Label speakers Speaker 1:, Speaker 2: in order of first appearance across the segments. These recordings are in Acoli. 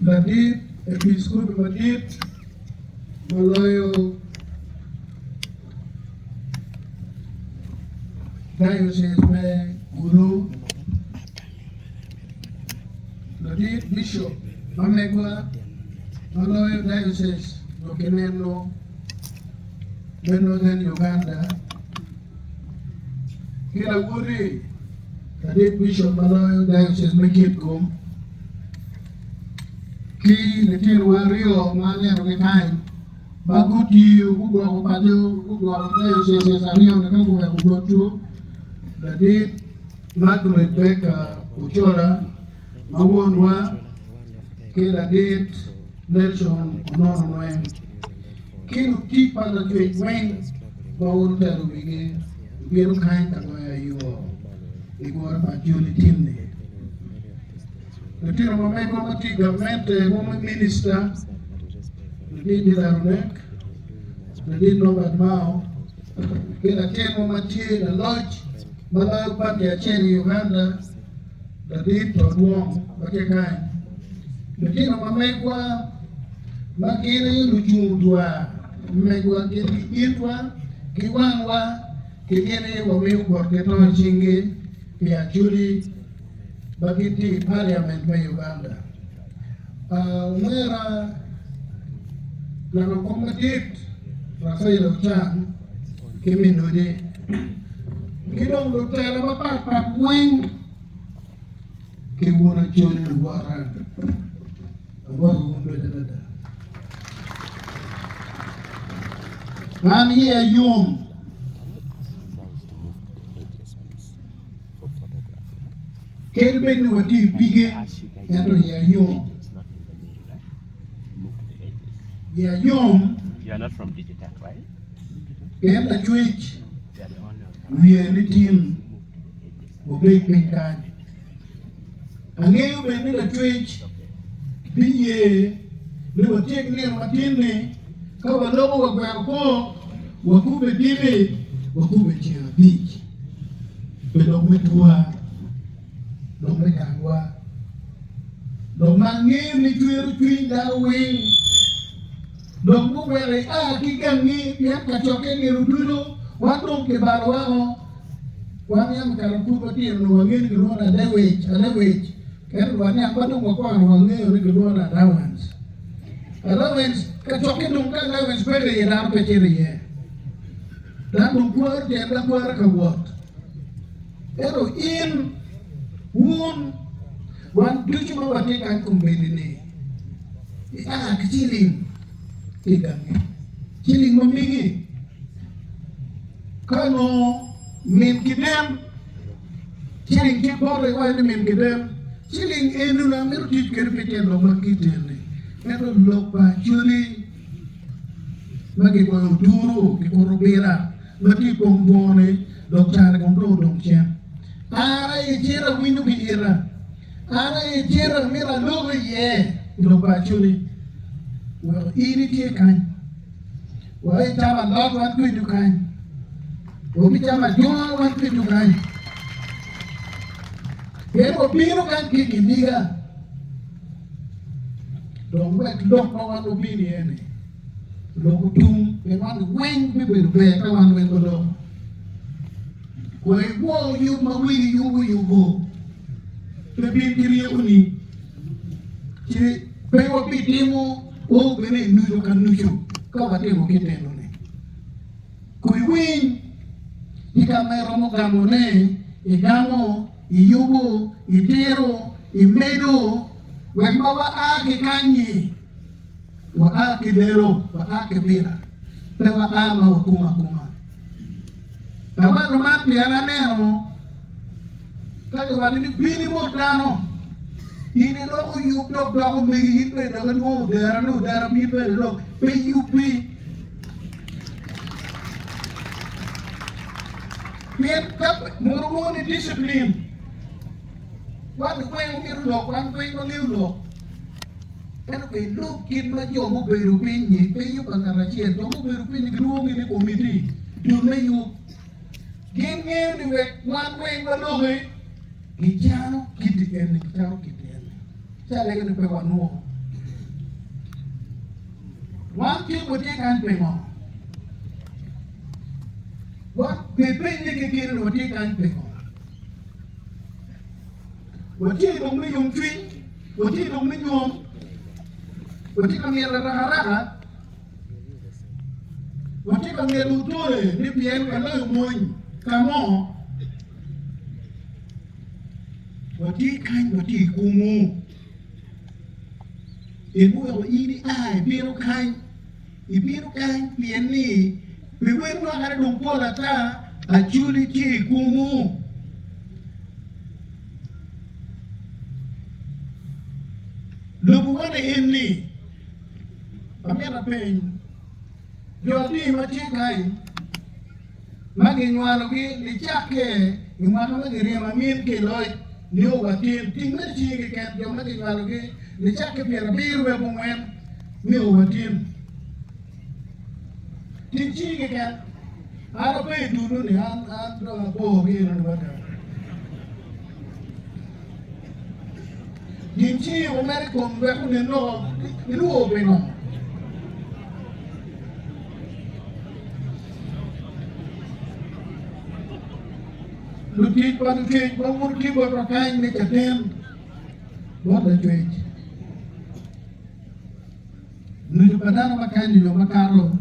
Speaker 1: Ladit Episkopi madit ma loyo Diocese me Gulu, Ladit Bishop ma megwa ma loyo Diocese Lokineno me Northern Uganda, ki lawoti ladit bicop ma loyo dayocec me Kitgum ki litinowa aryo ma anenogi kany ma gutiyo gugwoko paco gugwoko dayoceces aryo-ni ka guweko botwu ladit Margaret Baker Ochola ma wonwa ki ladit Nelson Onono Nweng ki lutic pa Lacwec weng ma wun wutelo wigi wubino kany ka goyo ayo i gure pa Acholi tin-ni. Lutino ma megwa ma tye i gamente mo me minista, ladit Dila Runek, ladit Robert Mao, ki latin mo ma tye laloc ma loyo pati acel i Uganda, Ladit Todwong ma tye kany, lutino ma megwa ma gin aye lucung dwar megwa gin ki itwa ki wangwa ki gin aye wamiyo botgi to i cinggi pi acholi ma gitye i paliament me Uganda. Omera Lalo kom madit Rafael Ochan ki min ode ki dong lutela mapatpat weng ki wun Acholi luwota awoto wun ducu adada. An iya yom kadi bed ni watye i pige ento iya yom. Iya yom pien Lacwec wiye ni tin wabed piny kany. Angeyo bene ni Lacwec biye ni watyek nino matin-ni ka waloko wagwero kwo, wakubbe diki, wakubbe ceng abic pi lok me tuwa, lok me gangwa, lok ma angeyo ni cwero cwiny dano weng, lok muweko ia ki gangi pien kacokke nino ducu wan dong kibalo woko. Wan yam kare pud watino onongo wangeyo ni kilwongo ni alewec, alewec, ento waniang ma dong wakwano wangeyo ni kilwongo ni allowance. Allowance, kacokke dong ka allowance peke iye dano pe cito iye. Dano dong kwaro tyen akwara ka wot. Ento in, wun, wan ducu ma watye kany kombeddi-ni, ia ki ciling ki i gangi, ciling ma megi. Ka onongo min kiden ciling tye bote iwaco ni min kiden ciling eni onongo amito tic kwede pi tyen lok ma kiteni ento lok pa Acholi ma kigoyo oduru kikuto bira ma tye i kom bwongo-ni dok care kong dong odong cen. An aye cito awinyo ki ita an aye cito amito alok iye i lok pa Acholi weko in itye kany. Wabicamo alot wan kwedwu kany, wabicamo ajunga wan kwedwu kany, pien wabino kany ki kiniga. Dong wek lok ma wan wabino iye-ni lok otum, pien wan weng bibedo ber ka wan weng waloko. Wa igwok yub ma wegi yubo yubo, pe bin ki ryekoni, ci pe wabitimo o bene i nucu ka nucu ka watimo kit enoni. Kwi winy i ka ma iromo gamone, igamo, iyubo, itiro, imedo, wek ma waa ki kany-nyi, waa ki lelo, waa ki pira, pe waa ma wakumo akuma. Awaco man pien aneno ka giwaco ni bin imot dano, in iloko yub dok doko megi, in bene dok ilwongo odera ni odera bin bene ilok, pe yubbi. Pien ka mono lwongo ni discipline, wan weng wamito lok, wan weng wangeyo lok. Ento pe ilub kit ma jo mubedo piny-nyi, pe iyub pa ngat acel. Jo mubedo piny-nyi gilwongi ni komiti, dul me yub. Gin ngeyo ni wek wan weng waloki, gicano kiti eni, gicano kiti eni. Ci alego ni pe wanwo. Wan tin watye kany pingo? Wan bipennye kekeni ni watye kany pingo? Watye i lok me yomcwiny, watye i lok me nyom, watye ka myelo rakaraka, watye ka myelo otole ni pien waloyo mony ka mo. Watye kany, watye i kumu. Gin muweko in ia ibino kany, ibino kany pien ni pi wel mwakane dong pol ata, Acholi tye i kumu. Lobowa ni en-ni, amito apeny jo adi ma tye kany ma ginywalogi nicakke i mwaka ma giryemo amin ki i loc nio wa tin, tic mere cingi keken, jo ma ginywalogi nicakke pyerabiro wiye abongwen nio wa tin, tic cingi keken. An ape i dul-lu-ni, an an dong abor ki eno-ni mada. Gin cingi wumedo i kom wek onen loko, ilwor pingo? Lutic pa lucwec ma wun wutye botwa kany me caden bot Lacwec. Nucu pa dano ma kany nyo makato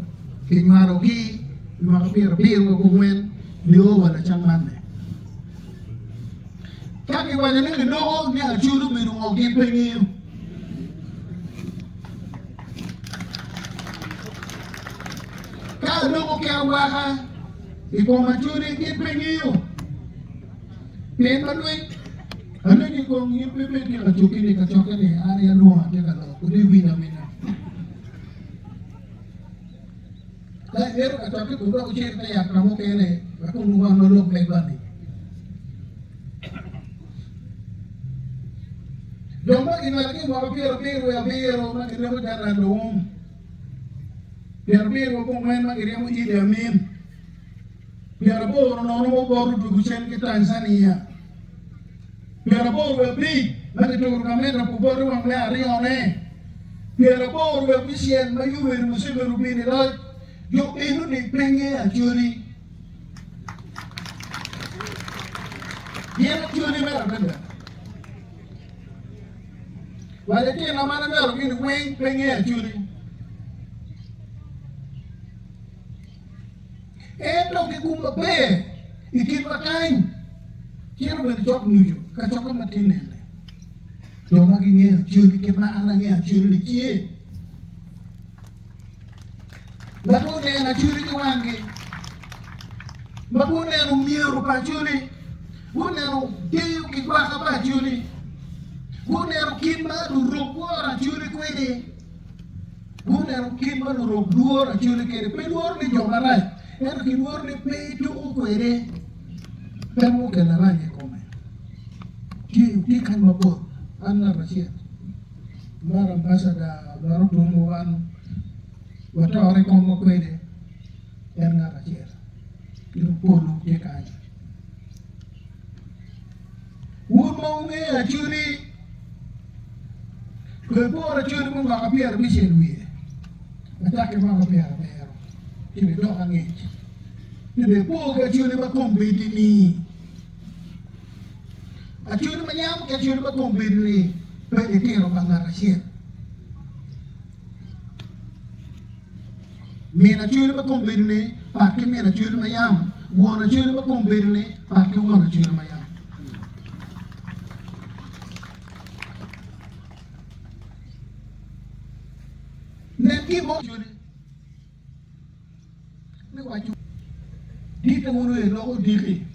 Speaker 1: kinywalogi i mwaka pyerabiro wa gungwen nio wa lacam manne. Ka kiwaco ni giloko ni Acol obedo ngo gin pe ngeyo. Ka aloko ki awaka i kom Acoli gin pe ngeyo. Pien ma lweny alwenyo i kom in pe ibed tye ka cukki ni kacokke ni an aye alwongo atye ka lok kodi iwinyo awinya. Ka imito kacokke kun dok icit me yat ka mukene wek kong wan walok megwa-ni. Jo ma ginywalogi i mwaka pyerabiro wiye abiro ma giryemo Jaran Luwum, pyerabiro abongwen ma giryemo Idi Amin, pyeraboro nono ma obot odwogo cen ki Tanzania, pyeraboro wiye abic ma kituro gamente pa Obote wang me aryone, pyeraboro wiye abicel ma Yoweri Museveni obino i loc, jo eno-ni pe ngeyo Acholi. Gin Acholi mere adada. Wa litino ma anywalogi-ni weng pe ngeyo Acholi. Ento ki gum maber i kit ma kany cito bene cok nucu kacokke matin nene. Jo ma gingeyo Acholi kit ma an angeyo Acholi-ni tye. Ma guneno Acholi ki wanggi, ma guneno myero pa Acholi, guneno deyo ki gwaka pa Acholi, guneno kit ma lurok woro Acholi kwede. Guneno kit ma lurok lworo Acholi kwede, pe lworo ni jo marac, ento gilworo ni pe ituko kwede, pe mukene arac i kome. Tye tye kany mapol, an ngat acel mar ambasada mar otumo wan watore i komwa kwede, en ngat acel ki dong pol tye kany. Wun ma wungeyo Acholi, kwe bor Acholi me mwaka pyerabicel wiye, acakke mwaka pyerabiro, ci bidok angec, ci bipor ki Acholi ma kombeddi-ni. Acholi ma yam ki Acholi ma kombeddi-ni pe litino pa ngat acel. Min Acholi ma kombeddi-ni pat ki min Acholi ma yam, won Acholi ma kombeddi-ni pat ki won Acholi ma yam. Nen gin mo Acholi me waco ditte wun oye loko odiki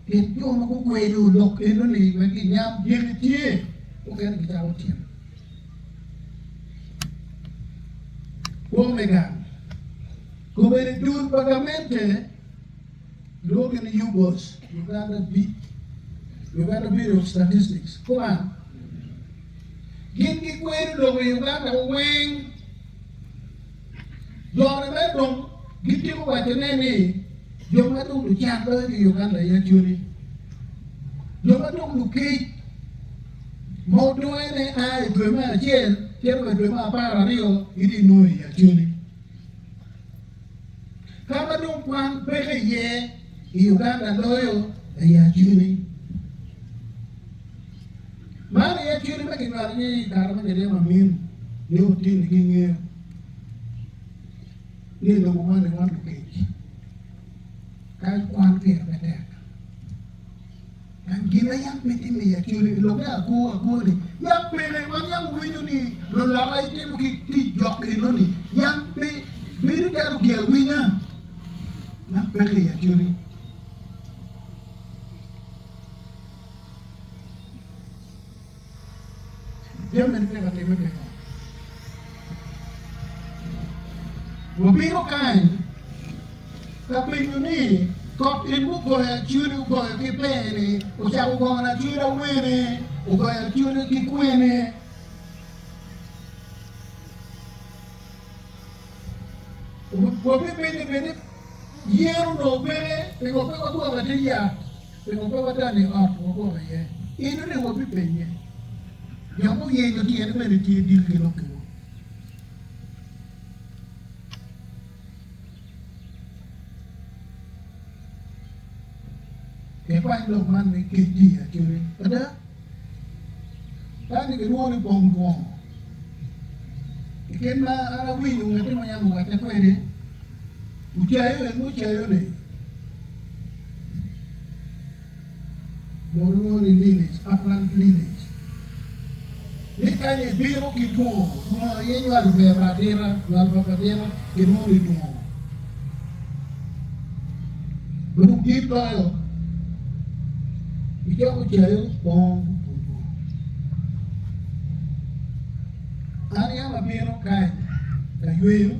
Speaker 1: pien jo ma gukwedo lok eno-ni wek ginyam diki tye mukene gicako tyeno. Kwo me gang. Kobedo dul pa gamente lwonge ni UBOS, Uganda Uganda Bureau of Statistics, kuman gin gikwedo lok i Uganda weng. Jone mere dong gitiko wacone ni jo ma dong lucan loyo ki i Uganda aye Acholi, jo ma dong lukec. Ma odongene a i dwe me acel cito wa i dwe me 12 itye inongo i Acholi. Ka ma dong kwan peke iye i Uganda loyo aye Acholi. Man aye Acholi ma kinywalo ni i kare ma kiryemo Amin nyo Otini gingeyo ni i lobo man wan lukec kany kwan pire pe tek. Gin ma yam pe timme i Acholi i lok me akur akur-ni yam peke. Wan yam wawinyo ni luloka gitimo ki tic jok eno-ni yam pe bedo calo giawinya yam peke i Acholi. Jami-ni tye ka timme pingo? Wabino kany ka penyo ni, Kot en gugoyo acwali ogoyo ki pee-ni, ocako gono acwali awene, ogoyo acwali ki kwene? Wabipenyo bene ni, Yen onongo peke, pingo pe wagwoko i te yat? Pingo pe wadonyo i ot wagwoko iye? Eno ni wabipenye. Jo muyenyo tyene bene tye dil ki lokkiwu. Kikwany lok man ni kec tye i Acholi. Ada, kany kilwongo ni pong twongo. I kit ma an awinyo ngati mo yam owacca kwede, Ocayo en mucayo-ni mono lwongo ni lineage, upland lineage. Ni kany ebino ki twongo, twongo aye nywalo ber pa adita, nywalo pa adita kilwongo ni twongo. Dong dit loyo, icoko cayo pong twongo. An yam abino kany ka yweyo.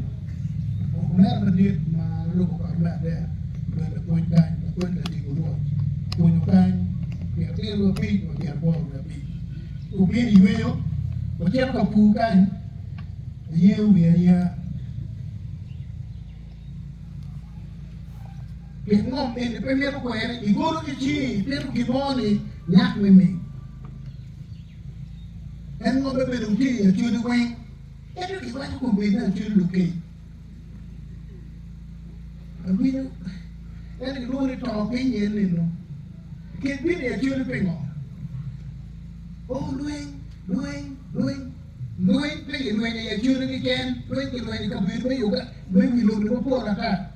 Speaker 1: Omera madit ma lubo kot me adek obedo lapwony kany, lapwony latingo rwot, opwonyo kany pyerabiro abic wa pyeraboro wiye abic. Obino i yweyo, wacito ka pur kany, ayengo wiye ayenga. Pien ngom eni pe mito kwere, igolo ki cingi, ipito gin mo ni nyak miming. En ngombe bene tye i acholi weng. Ento giwaco kombeddi ni acwelo lukec. Awinyo ento gilwongo ni to piny en nino. Kec bino i acwelo pingo? Oh lweny, lweny, lweny. Lweny pe gilwenyo i acwelo keken, lweny gilwenyo i kabedo me Uganda, me wi lobo mapol ata.